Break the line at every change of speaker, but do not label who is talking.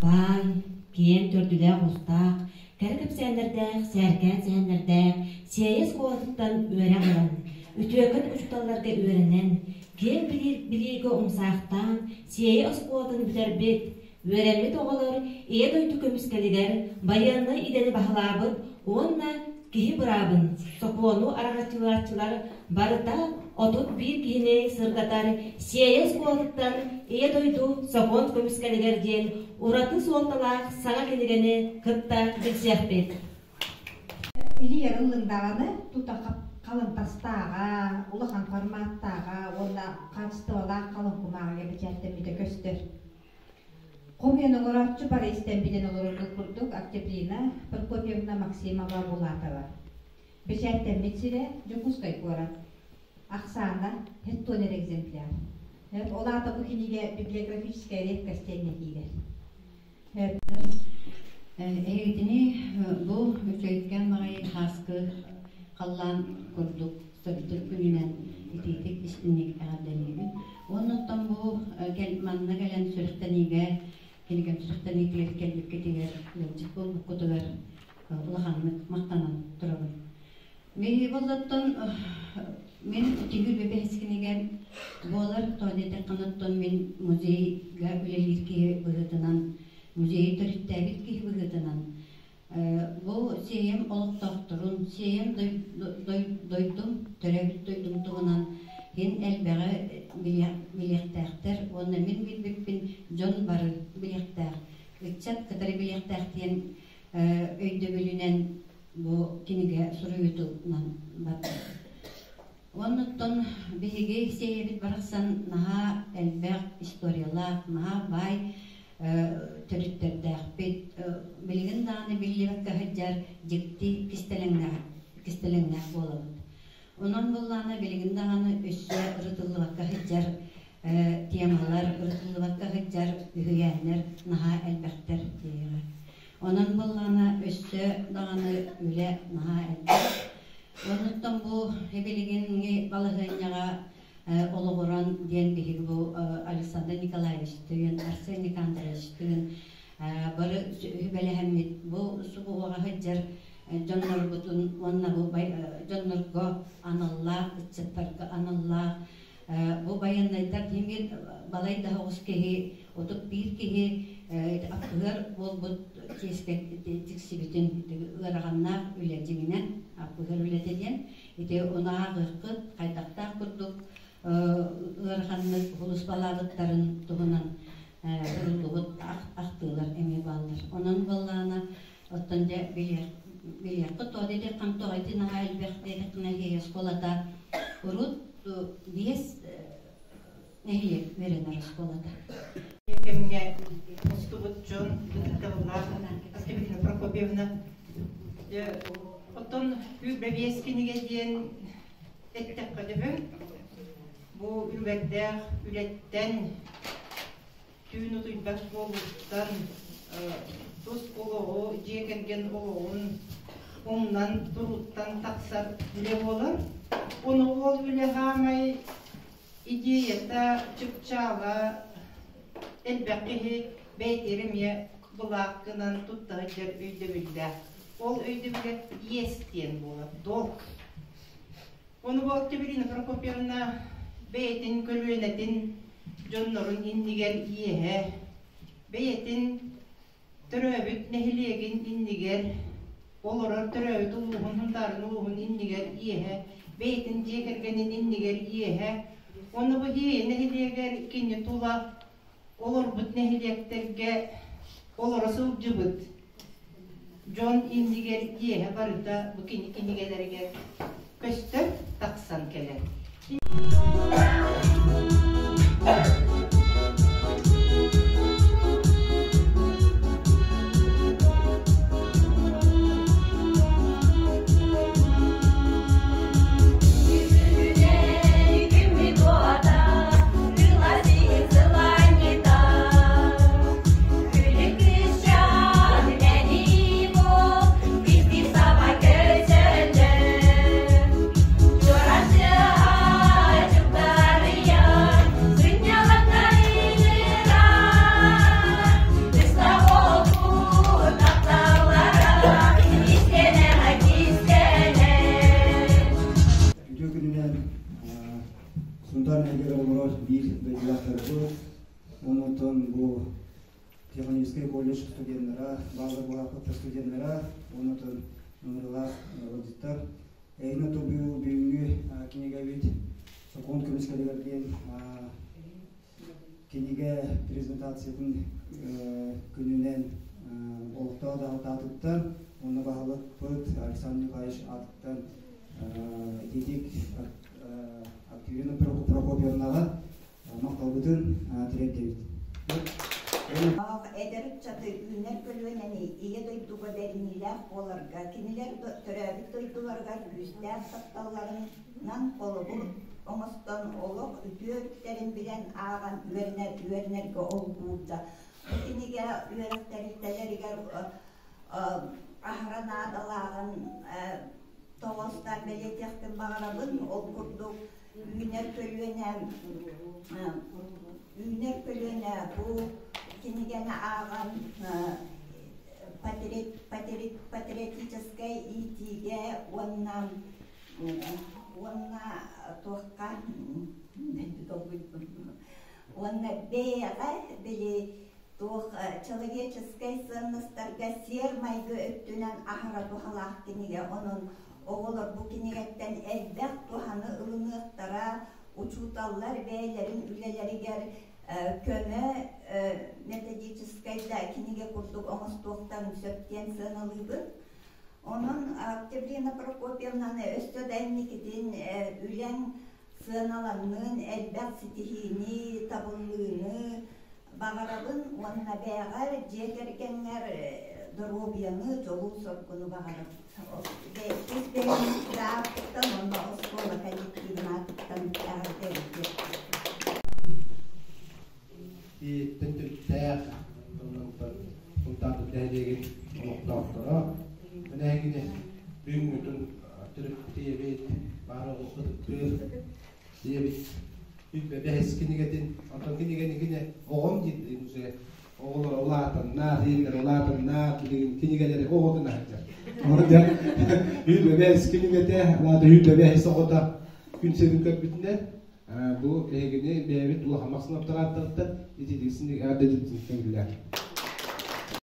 Баай, киэҥ төрдүлээх-уустаах, кэрэ кэпсээннэрдээх, сээркээн сэһэннэрдээх Сиэйэ оскуолатыттан үөрэх ылан, үтүөкэн учууталларга үөрэнэн, киэҥ билиигэ умсаахтаан Сиэйэ оскуолатын бүтэрбит, үөрэммит оҕолор Ийэ дойду көмүскэлигэр байыаннай идэни баһылаабыт уонна киһи быраабын, сокуону араҥаччылааччылар барыта 31 киһини сырдатар Сиэйэ оскуолатыттан Ийэ дойду сокуон көмүскэлигэр диэн ураты суолталаах саҥа кинигэни кытта билсиэхпит.
Илиэр ыллыҥ даҕаны тута халыҥ тастааҕа, улахан форматтааҕа уонна хаачыстыбалаах халыҥ кумааҕыга бэчээттэммитэ көстөр. Хомуйан оҥорооччу бары истэн билэн олороргут курдук Октябрина Прокопьевна Максимова-Булатова. Бэчээттэммит сирэ Дьокуускай куорат. Ахсаана хеттон эрэ экземпляр. Ол аата бу кинигэ библиографическая редкость диэҥҥэ киирэр.
Эһигитини бу үчүгэйкээн баҕайы һааскы халлаан курдук сырдык күнүнэн итиитик истиҥник эҕэрдэлиибин. Уонна оттон бу манна кэлэн сүрэхтэниигэ, кинигэм сүрэхтэниитигэр кэлбиккитигэр, ыалдьыт буолбуккутугар улаханнык махтанан турабын. Биһиги боллоттон мин Тимир Бэбэһис кинигэм буолар, тоҕо диэтэххинэ оттон мин музейга үлэлиир киһи быһыытынан, музейы төрүттээбит киһи быһыытынан бу сиэйэм олохтоохторун, сиэйэм дойдум, төрөөбүт дойдум туһунан иһин элбэҕи билиэхтээхтэр уонна мин билбиппин дьон бары билиэхтээх, ыччат кытары билиэхтээх диэн өйдөбүлүнэн бу кинигэ суруйуутунан барда. Оннуттан биһиги сиэйэбит барахсан наһаа элбэх историялаах, наһаа баай төрүттэрдээхпит. Билигин даҕаны биллибэккэ сылдьар дьикти кистэлэҥнээх буолабыт. Онон буоллаҕына билигин даҕаны өссө ырытыллыбакка сылдьар темалар, ырытыллыбакка сылдьар үһүйээннэр наһаа элбэхтэр диэҕэ. Онон буоллаҕына өссө даҕаны үлэ наһаа элбэх. Оннуттан бу билигиҥҥи балаһыанньаҕа олоҕуран диэн биһиги бу Александр Николаевичтыын, Арсен Никандровичтыын бары сүбэлэһэммит бу субуоҕа сылдьар дьоннорбутун уонна бу дьоннорго аналлаах, ыччаттарга аналлаах бу байыаннайдар тимир балай да оҕус киһи 31 киһи аппыһыар буолбут чиэскэ тиксибитин ыараҕаннаах үлэ дьиҥинэн аппыһыар үлэтэ диэн ити ону ааҕыаххыт хайдахтаах курдук ыараханнык сулууспалаабыттарын туһунан суруллубут ахтыылар эмиэ бааллар. Онон буоллаҕына оттон дьэ билиэххит тоҕо диэтэххин тоҕо ити наһаа элбэх диэтэххинэ оскуолата урут биэс нэһилиэк үөрэнэр оскуолата.
Кэмҥэ мустубут дьон ытыктабыллаах Октябрина Прокопьевна. Оттон 25 кинигэ диэн эттэххэ дөбөҥ. Бу үлүгэрдээх үлэттэн түүн утуйбат буолууттан тус олоҕу, дьиэ кэргэн олоҕун умнан туруттан тахсар үлэ буолар. Ону ол үлэ хаамай идеята, чыпчаала элбэх киһи бэйэтигэр эмиэ былааккынан тутта сылдьар өйдөбүллээх. Ол өйдөбүлэ иэс диэн буолар, долг. Ону бу Октябрина Прокопьевна бэйэтин көлүөнэтин дьоннорун иннигэр иэһэ, бэйэтин төрөөбүт нэһилиэгин иннигэр, олорор төрөөбүт улууһун, Сунтаарын улууһун иннигэр иэһэ, бэйэтин дьиэ кэргэнин иннигэр иэһэ, уонна бу Иэйэ нэһилиэгэр кини тула олорбут нэһилиэктэргэ олоро сылдьыбыт дьон иннигэр иэһэ барыта бу кини кинигэлэригэр көстөн тахсан кэлэр.
Ыалдьыттарбыт, онтон бу Техническай колледж студеннара, баалар буолааппыттар студеннара, онтон ыҥырыылаах ыалдьыттар. Эйна тобу бүгүҥҥү кинигэбит сокуон көмүскэлигэр диэн кинигэ презентациятын күнүнэн олохтоох дьаһалтаатыттан уонна баһылыкпыт Александр Николаевич аатыттан ититик Октябрина Прокопьевнаҕа махталбытын тириэрдэбит.
Эдэр ыччаты үүнэр көлүөнэни Ийэ дойдуга бэриниилээх буоларга, кинилэр төрөөбүт дойдуларыгар күүстээх тапталларынан холобур оҥостон олох үтүө өрүттэрин билэн ааҕан үөрэнэр үөрэнэргэ олугурда. Бу кинигэ үөрэх тэрилтэлэригэр аһара наадалааҕын тоҕоостоон бэлиэтиэхпин баҕарабын. Ол курдук үүнэр көлүөнэ үүнэр көлүөнэ бу кинигэни ааҕан патриотическай иитиигэ уонна уонна туохха уонна бэйэҕэ били туох человеческай сыаннастарга сиэр-майгы өттүнэн аһара туһалаах кинигэ. Онон оҕолор бу кинигэттэн элбэх туһаны ылыныахтара, учууталлар бэйэлэрин үлэлэригэр көмө методическай да кинигэ курдук оҥостуохтарын сөп диэн сыаналыыбын. Онон Октябрина Прокопьевнаны өссө да инникитин үлэҥ сыаналаннын, элбэх ситиһиини, табыллыыны баҕарабын уонна бэйэҕэр, дьиэ кэргэҥҥэр доруобуйаны, дьолу-соргуну баҕарабын. Тус бэйэм ааттыттан уонна оскуола коллективын аатыттан эҕэрдэ
Ииттэн төрүттээх, Сунтаардык нэһилиэгин олохтоохторо, Мэнэһигини бүгүҥҥүтүн төрөппүт ийэбит, баар ытыктыыр ийэбит бэһис кинигэтин, онтон кинигэни кине оҕом диир уже оҕолор улаатаннар, ийэлэр улаатаннар, билигин кинигэлэри оҕотун аһылдьар. Үүт бэһис кинигэтэ, улаата үүт бэһис оҕото күн сирин көрбүтүнэн бу эһигини бэйэбит улахан махсынаптар ааттарыттан ититиксин эҕэрдэ дьиттин көҥүллээх.